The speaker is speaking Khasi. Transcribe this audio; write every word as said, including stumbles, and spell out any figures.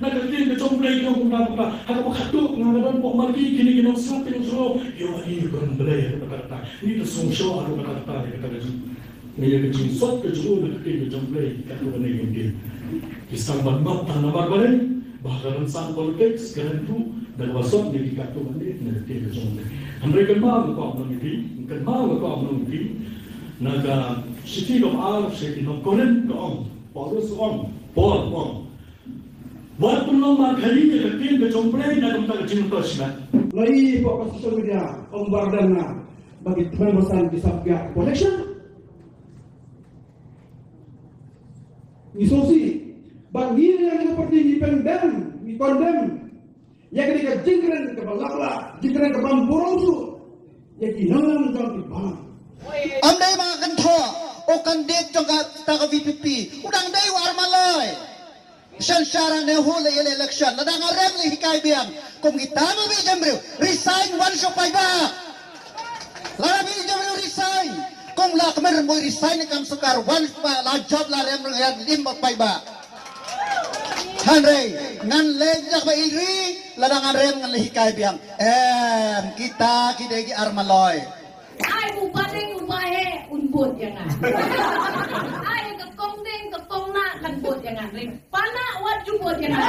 Na ka ktien ka jong U Blei ki ong kumta kumta. Ha kaba khatduh nga la don bok marki kine ki nongslap ki nongsngew. Ïohi ïa u Blei ha kata kata. Ngi la sngewshoh ha kata kata ïa kata ka jing. Ngi ïa ka jingsot ka jong u na ka ktien ka jong U Blei ki katto katne ki ktien. Ki sdang ban map tang namar balei? Ba ha ka rynsan politics ka ryntu da kaba sot ngi ki katto katne na ka ktien ka jong U Blei. Hynrei kynmaw nga kwah ong ïa phi, kynmaw nga kwah ong ïa phi. Na ka shithi kaba ar sha ki nong Korinth ka ong, Paulus ka ong, Paul ka ong. Wat pynlong markhaii ïa ka ktien ka jong U Blei na ka bynta ka jingmyntoi shimet. Ngi ïohi hapoh ka social media, ong Bah Ardent na ba ki tymmen basan ki sap ïa ka election. Ngi sngewsih ba ngi na ka party ngi pynbeit, ngi condemn ïa kane ka jingkren kaba lap lap, jingkren kaba burom shuh ïa ki nongïalam jong ki balang. Ym dei ba nga kynthoh, u candidate jong kata ka V P P u dang dei u Armaloi. Synshar ne hol ïa election, lada nga rem leh hikai biang. Kum kita ba bi jembriew resign wan sha paidbah. Lada bi jembriew resign, kum la kmer mo resign kam sukar wan pa la job la rem rem lim ba paidbah. Hynrei ngan leh jak ba iri, lada ngan rem ngan leh hikai biang. Em, kita ki dei ki Armaloi. Ai u ba ding u ba heh un bud ïa nga. Ai ka kong ding ka kong na kan bud ïa nga. Ring pana wat ju bud ïa nga.